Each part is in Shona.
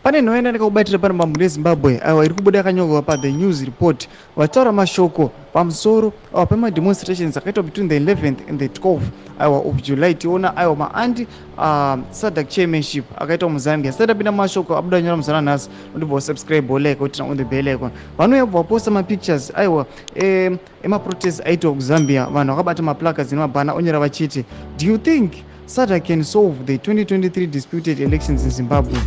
Pane nhau yandakakubatira pano pamhuri yeZimbabwe, aiwa, iri kubuda yakanyorwa paThe News Report, vataura mashoko pamusoro, aiwa, pemademonstrations akaitwa between the 11th and the 12th, aiwa, of July. Tiona, aiwa, maanti SADC chairmanship akaitwa muZambia. Sati apinda mashoko abuda nyora muzana nhasi, undibva wasubscribe, wolike, woturn on the bell icon. Vanouya bva vaposta mapictures, aiwa, emaprotest aitwa kuZambia. Vanhu vakabata maplacards nemabhana, onyora vachiti, "Do you think SADC can solve the 2023 disputed elections in Zimbabwe?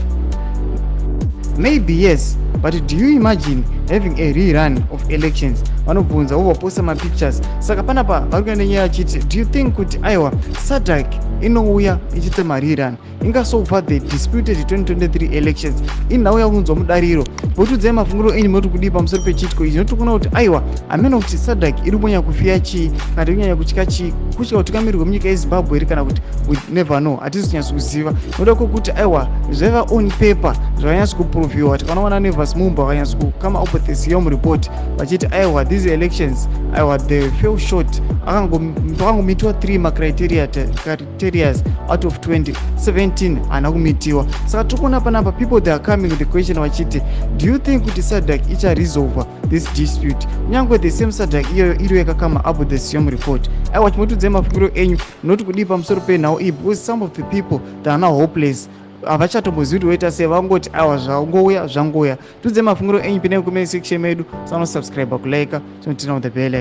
Maybe yes, but do you imagine having a rerun of elections?" Vanobvunza, vovaposta mapictures. Saka panapa vari kuenda nenyaya yachiti, do you think kuti, aiwa, SADC inouya ichiita marerun ingasolva the disputed 2023 elections? Inhau yakunzwa mudariro. Votiudzai mafungiro enyu, moti kudii pamusoro pechitiko ichi? Notikuona kuti, aiwa, hamena kuti SADC iri kunyanya kufear chii, kana iri kunyanya kutya chii, kutya utungamiriri hwemunyika yeZimbabwe here, kana kuti we never know, hatisi kunyatso kuziva, noda kwokuti, aiwa, zvaiva on paper, zvakanyatso kuproviwa. Tikanoona Nevers Mumba vakanyatso kukama up with the SEOM report vachiti, aiwa, these elections, aiwa, they fell short. Pakangomitiwa 3 macriteria criterias out of 20, 17 haana kumitiwa. Saka tiri kuona panapa people, they are coming with the question vachiti, do you think kuti SADC icharesolva this dispute, kunyange the same SADC iyoyo iriyo yakakama up with the SEOM report? Aiwa, chimotiudzai mafungiro enyu, munoti kudii pamusoro penhau iyi? Because some of the people, they are now hopeless, havachatombozivi kuti voita sei. Vangoti, aiwa, zvangouya zvangouya. Tiudzai mafungiro enyu, pindai mucomment section medu, sanosubscribe, kulike, tinoturn on the bell icon.